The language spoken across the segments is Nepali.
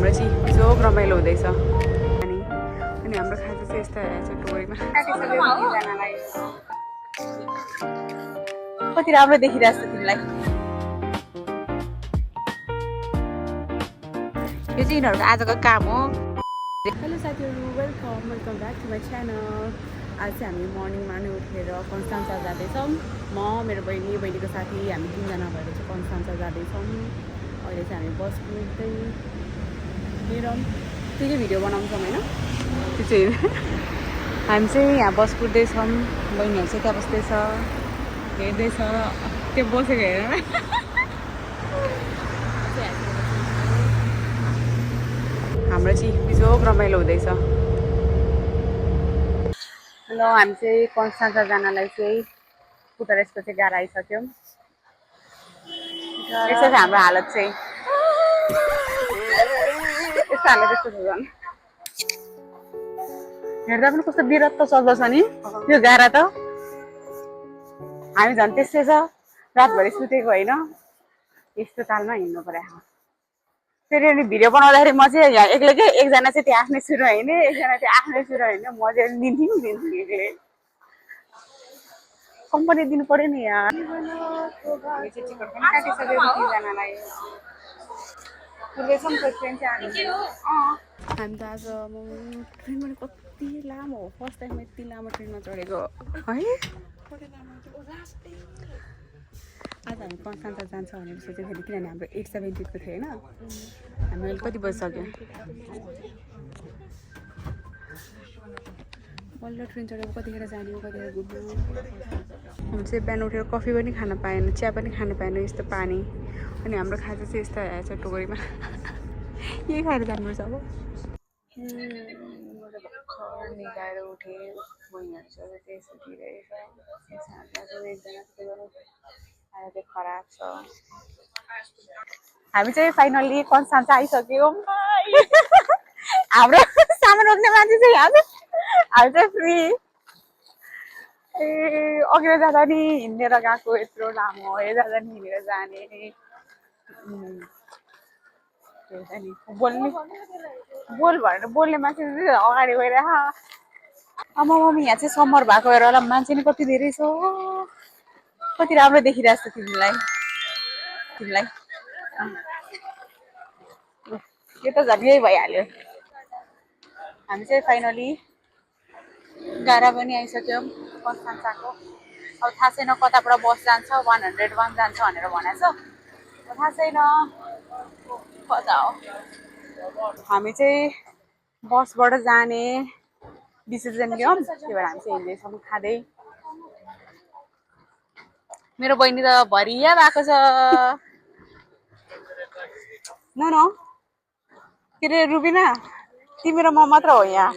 हाम्रो चाहिँ जोग रमाइलो हुँदैछ अनि हाम्रो खाजा चाहिँ यस्तो आएछ टोरीमा कति राम्रो देखिरहेछ तिमीलाई यो चाहिँ यिनीहरूको आजको काम हो हेलो साथीहरू welcome back to my channel आज चाहिँ हामी मर्निङमा नै उठेर कन्स्टान्सा जाँदैछौँ म मेरो बहिनीको साथी हामी 3 जना भएर चाहिँ कन्स्टान्सा जाँदैछौँ अहिले चाहिँ हामी बस कुद्दै हेरौँ त्यो चाहिँ भिडियो बनाउँछौँ होइन त्यो चाहिँ हामी चाहिँ यहाँ बस कुद्दैछौँ बहिनीहरू चाहिँ त्यहाँ बस्दैछ हेर्दैछ त्यो बसेको हेरेर हाम्रो चाहिँ बिजोग रमाइलो हुँदैछ ल हामी चाहिँ कन्स्टान्सा जानलाई चाहिँ पुटरेसको चाहिँ गाह्रो आइसक्यौँ यसो छ हाम्रो हालत चाहिँ यस्तो हालत यस्तो छ झन् हेर्दा पनि कस्तो बिरत्त चल्दछ नि त्यो गाह्रो त हामी झन् त्यस्तै छ रातभरि सुतेको होइन यस्तो तालमा हिँड्नु पर्यो फेरि अनि भिडियो बनाउँदाखेरि म चाहिँ यहाँ एक्लै के एकजना चाहिँ त्यो आफ्नै सुरु हिँड्ने एकजना त्यो आफ्नै सुरु हिँड्ने म चाहिँ दिन्थ्यौँ एक्लै कम्पनी दिनु पर्यो नि यार टिकट पनि काटिसक्यो 3जनालाई कुर्दैछौँ त्यो ट्रेन चाहिँ हामी त आज ट्रेन पनि कति लामो हो फर्स्ट टाइम यति लामो ट्रेनमा चढेको है आज हामी कन्स्टान्सा जान्छ भनेर सोचेको थियौँ किनभने हाम्रो 8:17को थियो होइन हामी अहिले कति बजिसक्यो बल्ल ट्रेन चढेको कतिखेर जाने कतिखेर घुम्नु हामी चाहिँ बिहान उठेर कफी पनि खान पाएन चिया पनि खान पाएन यस्तो पानी अनि हाम्रो खाजा चाहिँ यस्तो आएछ टोकरीमा यही खाएर जानुपर्छ अब भर्खर निकाएर उठेँ बहिनीहरू चाहिँ त्यही सुतिरहेछ एकजना खराब छ हामी चाहिँ फाइनल्ली कन्स्टान्सा आइसक्यौँ हाम्रो सामान रोक्ने मान्छे चाहिँ हामी चाहिँ फ्री ए अघि जाँदा नि हिँडेर गएको यत्रो लामो यो जाँदा नि हिँडेर जाने बोल्ने बोल भनेर बोल्ने मान्छे अगाडि गएर आमा मम्मी यहाँ चाहिँ समर भएको हेर होला मान्छे नि कति धेरै छ कति राम्रो देखिरहेछ तिमीलाई यो त झन् यही भइहाल्यो हामी चाहिँ फाइनली गाह्रो पनि आइसक्यौँ कन्स्टान्साको अब थाहा छैन कताबाट बस जान्छ 101 जान्छ भनेर भनेछ थाहा छैन कता हो हामी चाहिँ बसबाट जाने डिसिजन लियौँ त्यही भएर हामी चाहिँ हिँड्दैछौँ खाँदै मेरो बहिनी त भरिया भएको छ न के अरे रुबिना तिमी र म मात्र हो यहाँ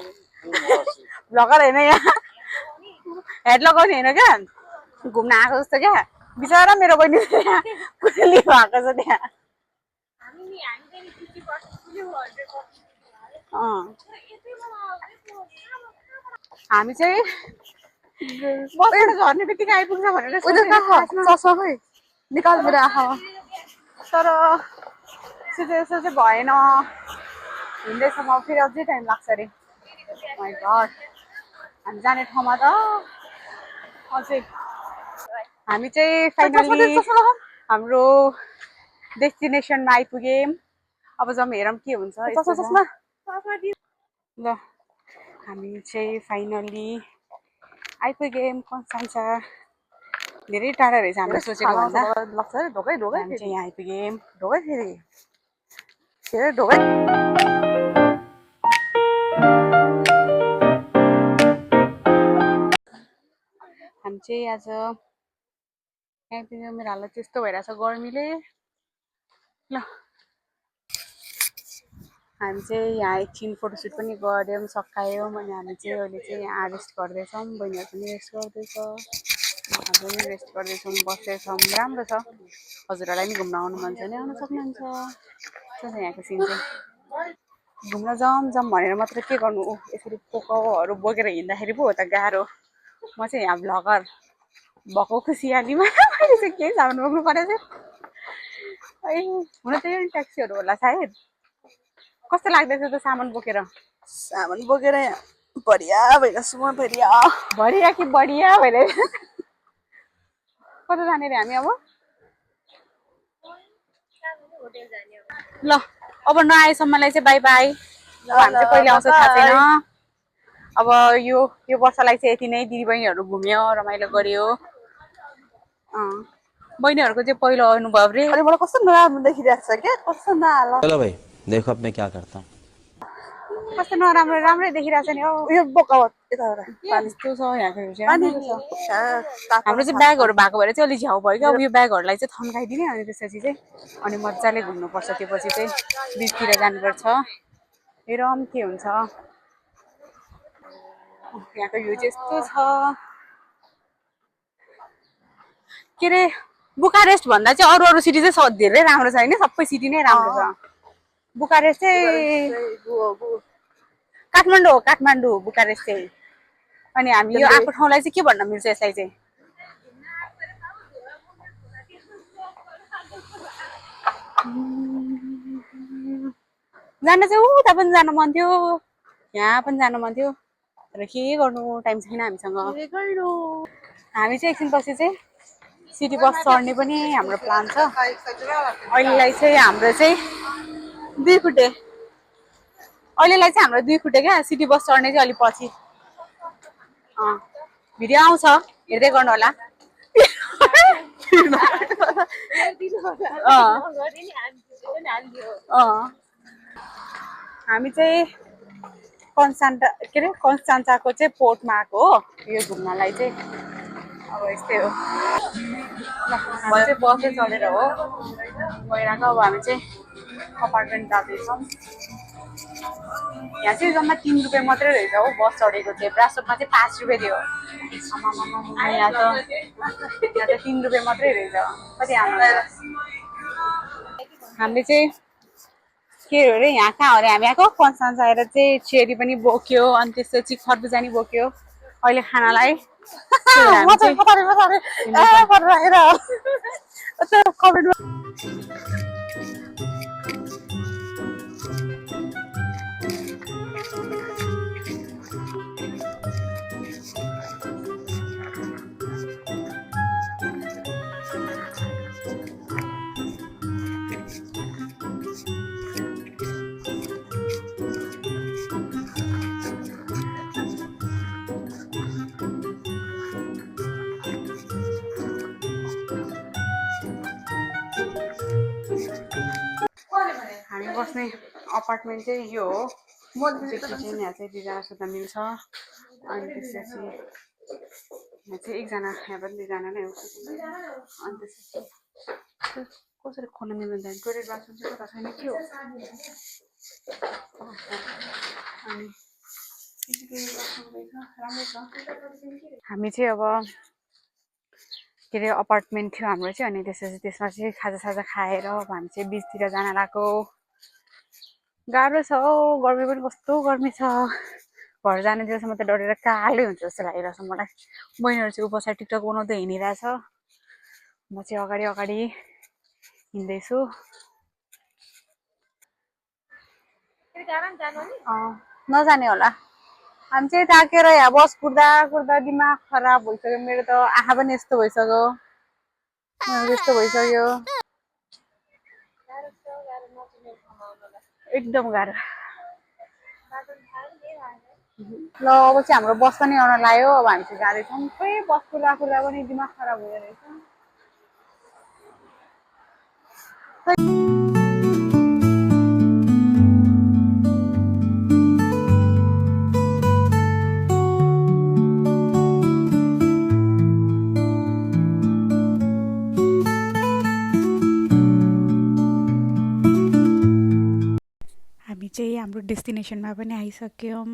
भ्लगर होइन यहाँ हेड लगाउने होइन क्या घुम्न आएको जस्तो क्या बिचरा मेरो बहिनी यहाँ कुली भएको छ त्यहाँ हामी चाहिँ बसबाट झर्ने बित्तिकै आइपुग्छ भनेर चस्मा खै निकाल मेरो आँखामा तर त्यस्तो चाहिँ भएन हिँड्दैछौँ अब फेरि अझै टाइम लाग्छ अरे माइ गड हामी जाने ठाउँमा त अझै हामी चाहिँ फाइनली हाम्रो डेस्टिनेसनमा आइपुग्यौँ अब जाउँ हेरौँ के हुन्छ ल हामी चाहिँ फाइनली आइपुग्यौँ कन्स्टान्सा धेरै टाढा रहेछ हामीले सोचेको भन्दा हामी चाहिँ यहाँ आइपुग्यौँ ढोकै हामी चाहिँ आज आइपुग्यौँ मेरो हालत त्यस्तो भइरहेछ गर्मीले ल हामी चाहिँ यहाँ एकछिन फोटोसुट पनि गऱ्यौँ सकायौँ अनि हामी चाहिँ अहिले चाहिँ यहाँ रेस्ट गर्दैछौँ बहिनीहरू पनि रेस्ट गर्दैछ हामी पनि रेस्ट गर्दैछौँ बस्दैछौँ राम्रो छ हजुरहरूलाई पनि घुम्न आउनु मन छ भने आउनु सक्नुहुन्छ यहाँको सिन चाहिँ घुम्न जाउँ भनेर मात्र के गर्नु यसरी पोकाउहरू बोकेर हिँड्दाखेरि पो हो त गाह्रो म चाहिँ यहाँ भ्लगर भएको खुसियालीमा मैले चाहिँ केही सामान बोक्नु परेको थियो है हुन त यो ट्याक्सीहरू होला सायद कस्तो लाग्दैछ त सामान बोकेर बढिया भइरहेछु म बढिया भरिया कि बढिया भइरहेछ कता जाने रे हामी अब ल अब नआएसम्मलाई चाहिँ बाई बाई अब हामी चाहिँ कहिले आउँछ थाहा छैन अब यो वर्षलाई चाहिँ यति नै दिदीबहिनीहरू घुम्यो रमाइलो गर्यो बहिनीहरूको चाहिँ पहिलो अनुभव रे अनि मलाई कस्तो नराम्रो देखिरहेको छ क्या कस्तो नहाल चलो भाई देखो अब मैं क्या करता हूँ कस्तो नराम्रो राम्रै देखिरहेछ नि हौ यो बोका यताबाट पानी त्यो छ यहाँको पानी हाम्रो चाहिँ ब्यागहरू भएको भएर चाहिँ अलिक झ्याउ भयो क्या अब यो ब्यागहरूलाई चाहिँ थन्काइदिने अनि त्यसपछि चाहिँ अनि मजाले घुम्नुपर्छ त्यो पछि चाहिँ बिचतिर जानुपर्छ हेर के हुन्छ यहाँको यो चाहिँ यस्तो छ के अरे बुकारेस्ट भन्दा चाहिँ अरू सिटी चाहिँ धेरै राम्रो छ होइन सबै सिटी नै राम्रो छ बुकारेस्ट चाहिँ काठमाडौँ हो बुकारेस्ट चाहिँ अनि हामी यो आएको ठाउँलाई चाहिँ के भन्न मिल्छ यसलाई चाहिँ जान चाहिँ उता पनि जानु मन थियो यहाँ पनि जानु मन थियो तर के गर्नु टाइम छैन हामीसँग हामी चाहिँ एकछिनपछि चाहिँ सिटी बस चढ्ने पनि हाम्रो प्लान छ अहिलेलाई चाहिँ हाम्रो चाहिँ 2 खुट्टे अहिलेलाई चाहिँ हाम्रो 2 खुट्टे क्या सिटी बस चढ्ने चाहिँ अलिक पछि भिडियो आउँछ हेर्दै गर्नु होला हामी चाहिँ कन्स्टान्जाको चाहिँ पोर्टमा आएको हो यो घुम्नलाई चाहिँ अब यस्तै हो हामी चाहिँ बसै चढेर हो गइरहेको अब हामी चाहिँ अपार्टमेन्ट जाँदैछौँ यहाँ चाहिँ जम्मा 3 रुपियाँ मात्रै रहेछ हो बस चढेको चाहिँ ब्रासोपमा चाहिँ 5 रुपियाँ थियो यहाँ त 3 रुपियाँ मात्रै रहेछ कति आउनु हामीले चाहिँ के हो अरे यहाँ कहाँ हो अरे हामी आएको कन्स्टान्जा आएर चाहिँ चेरी पनि बोक्यो अनि त्यसपछि खरबुजानी बोक्यो अहिले खानालाई हामी बस्ने अपार्टमेन्ट चाहिँ यो हो किचन यहाँ चाहिँ 2जना सुत्न मिल्छ अनि त्यसपछि यहाँ चाहिँ एकजना यहाँ पनि 2जना नै हो अनि त्यसपछि कसरी खोल्न मिल्दैन टोइलेट बाथरुम चाहिँ कता छैन के हो अनि राम्रै छ हामी चाहिँ अब के अरे अपार्टमेन्ट थियो हाम्रो चाहिँ अनि त्यसपछि त्यसमा चाहिँ खाजासाजा खाएर अब हामी चाहिँ बिचतिर जान लागेको गाह्रो छ हौ गर्मी पनि कस्तो गर्मी छ घर जाने दिनसम्म त डढेर कालै हुन्छ जस्तो लागिरहेछ मलाई बहिनीहरू चाहिँ उपसार टिकटक बनाउँदै हिँडिरहेछ म चाहिँ अगाडि हिँड्दैछु नजाने होला हामी चाहिँ थाकेर यहाँ बस कुर्दा दिमाग खराब भइसक्यो मेरो त आँखा पनि यस्तो भइसक्यो एकदम गाह्रो ल अब चाहिँ हाम्रो बस पनि आउन लाग्यो अब हामी चाहिँ जाँदैछौँ खै बस कुर्दा पनि दिमाग खराब हुँदो रहेछ चाहिँ हाम्रो डेस्टिनेसनमा पनि आइसक्यौँ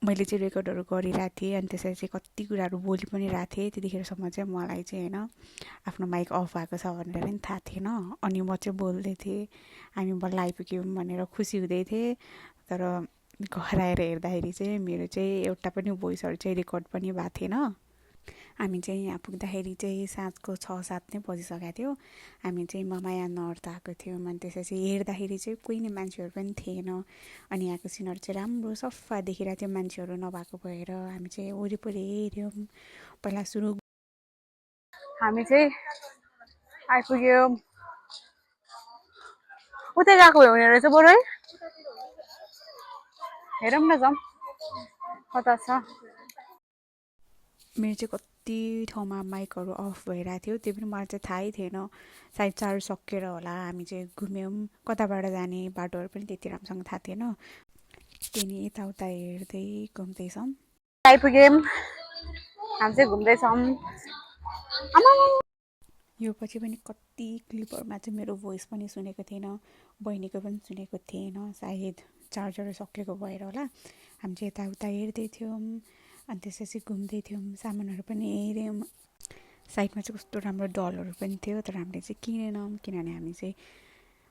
मैले चाहिँ रेकर्डहरू गरिरहेको थिएँ अनि त्यसरी चाहिँ कति कुराहरू बोली पनि रहेको थिएँ त्यतिखेरसम्म चाहिँ मलाई चाहिँ होइन आफ्नो माइक अफ भएको छ भनेर पनि थाहा थिएन अनि म चाहिँ बोल्दै थिएँ हामी बल्ल आइपुग्यौँ भनेर खुसी हुँदै थिएँ तर घर आएर हेर्दाखेरि चाहिँ मेरो चाहिँ एउटा पनि भोइसहरू चाहिँ रेकर्ड पनि भएको थिएन हामी चाहिँ यहाँ पुग्दाखेरि चाहिँ साँझको 6-7 नै बजिसकेको थियो। हामी चाहिँ ममाया नर्थ आएको थियौँ अनि त्यसपछि हेर्दाखेरि चाहिँ कोही नै मान्छेहरू पनि थिएन। अनि यहाँको सिनहरू चाहिँ राम्रो सफा देखिरहेको थियो मान्छेहरू नभएको भएर। हामी चाहिँ वरिपरि हेऱ्यौँ। पहिला सुरु हामी चाहिँ आइपुग्यौँ। उतै गएको भए हुने रहेछ बरु है। हेरौँ न जाउँ कता छ। मेरो चाहिँ कति ठाउँमा माइकहरू अफ भइरहेको थियो त्यो पनि मलाई चाहिँ थाहै थिएन। सायद चाड सकिएर होला हामी चाहिँ घुम्यौँ। कताबाट जाने बाटोहरू पनि त्यति राम्रोसँग थाहा थिएन। त्यही यताउता हेर्दै घुम्दैछौँ। आइपुग्यौँ। हामी चाहिँ घुम्दैछौँ। यो पछि पनि कति क्लिपहरूमा चाहिँ मेरो भोइस पनि सुनेको थिएन, बहिनीको पनि सुनेको थिएन। सायद चार्जर सकिएको भएर होला। हामी चाहिँ यताउता हेर्दै थियौँ अनि त्यसपछि घुम्दै थियौँ। सामानहरू पनि हेऱ्यौँ। साइडमा चाहिँ कस्तो राम्रो डलहरू पनि थियो तर हामीले चाहिँ किनेनौँ किनभने हामी चाहिँ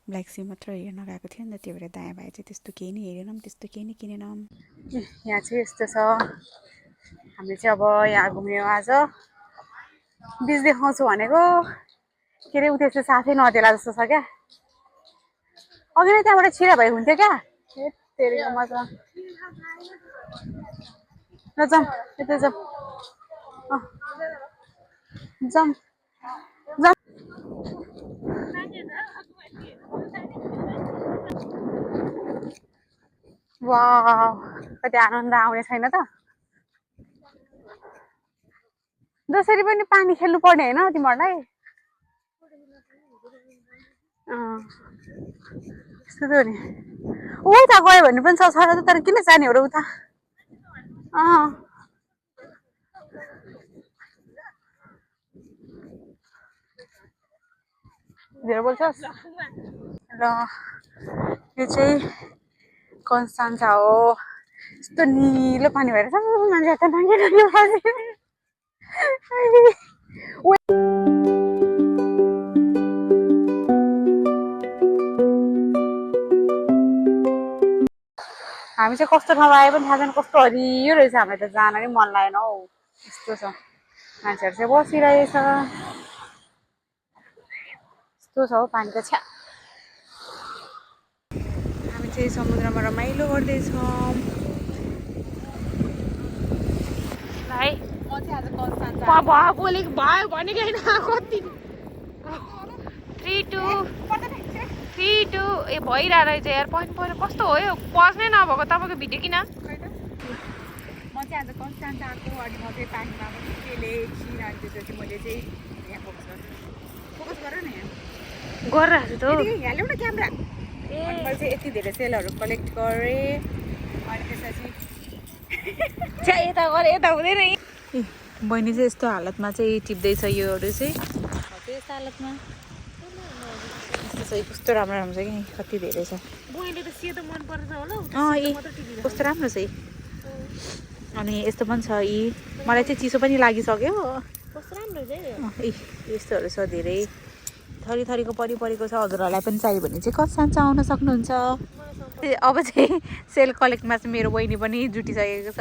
ब्ल्याक सी मात्र हेर्न गएको थियो नि त। त्यही भएर दायाँ भाइ चाहिँ त्यस्तो केही नै हेरेनौँ, त्यस्तो केही नै किनेनौँ। यहाँ चाहिँ यस्तो छ। हामीले चाहिँ अब यहाँ घुम्यौँ। आज बिच देखाउँछु भनेको के अरे उता साथै नदेला जस्तो छ क्या। अघि नै त्यहाँबाट छिरा भए हुन्थ्यो क्या। तेरिको मजा। ल जाउँ यता जाउँ। जाउँ जाउँ। वाह कति आनन्द आउने छैन त। जसरी पनि पानी खेल्नु पर्ने होइन तिमीहरूलाई। यस्तो त नि उता गयो भने पनि छ त तर किन जाने हो र उता। धेरै बोल्छस् ल। यो चाहिँ कन्स्टान्जा हो। यस्तो निलो पानी भएर मान्छे त नङ्गे नङ्गे हामी चाहिँ कस्तो ठाउँमा आए पनि थाहा छैन। कस्तो हरियो रहेछ। हामीलाई त जान नि मन लागेन हौ। यस्तो छ मान्छेहरू चाहिँ बसिरहेछ। यस्तो छ हौ पानी त छ्या। हामी चाहिँ समुद्रमा रमाइलो गर्दैछौँ। भाइ म चाहिँ आज कन्स्टान्जा बोलेको भयो भनेको होइन। कति 3 2 ए भइरहेको रहेछ यार। पहिलो कस्तो हो यो पस्नै नभएको तपाईँको भिडियो किन। म चाहिँ आज कन्स्टान्जा आएको अनि म चाहिँ पानीमा पनि केले एकछिन अनि त्यसपछि मैले चाहिँ यहाँ फोकस गर न। यहाँ गरिरहेको छु त यहाँ ल्याउन क्यामेरा। अनि मैले चाहिँ यति धेरै सेलहरू कलेक्ट गरेँ अनि त्यसपछि यता गरेँ यता हुँदैन। बहिनी चाहिँ यस्तो हालतमा चाहिँ टिप्दैछ योहरू चाहिँ यस्तो हालतमा। कस्तो राम्रो राम्रो छ कि कति धेरै छ। कस्तो राम्रो छ। अनि यस्तो पनि छ यी। मलाई चाहिँ चिसो पनि लागिसक्यो। यस्तोहरू छ धेरै थरी थरीको परेको छ। हजुरहरूलाई पनि चाहियो भने चाहिँ कन्स्टान्जा आउन सक्नुहुन्छ। अब चाहिँ सेल कलेक्टमा चाहिँ मेरो बहिनी पनि जुटिसकेको छ।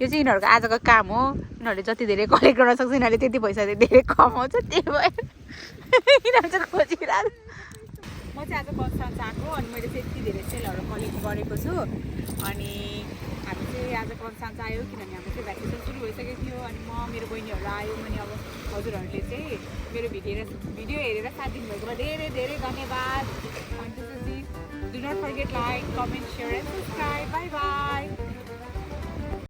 यो चाहिँ यिनीहरूको आजको काम हो। यिनीहरूले जति धेरै कलेक्ट गर्न सक्छ यिनीहरूले त्यति पैसा चाहिँ धेरै कमाउँछ। त्यही भएर यिनीहरू चाहिँ खोजिरहेको। म चाहिँ आज कन्स्टान्जा आएको अनि मैले चाहिँ यति धेरै सेलहरू कलेक्ट गरेको छु। अनि हामी चाहिँ आज कन्स्टान्जा आयो किनभने हाम्रो चाहिँ भ्याकेसन सुरु भइसकेको थियो। अनि म मेरो बहिनीहरू आयो अनि अब हजुरहरूले चाहिँ मेरो भिडियो हेरेर साथ दिनुभएकोमा धेरै धेरै धन्यवाद। अनि त्यसपछि do not forget like comment share and subscribe. By.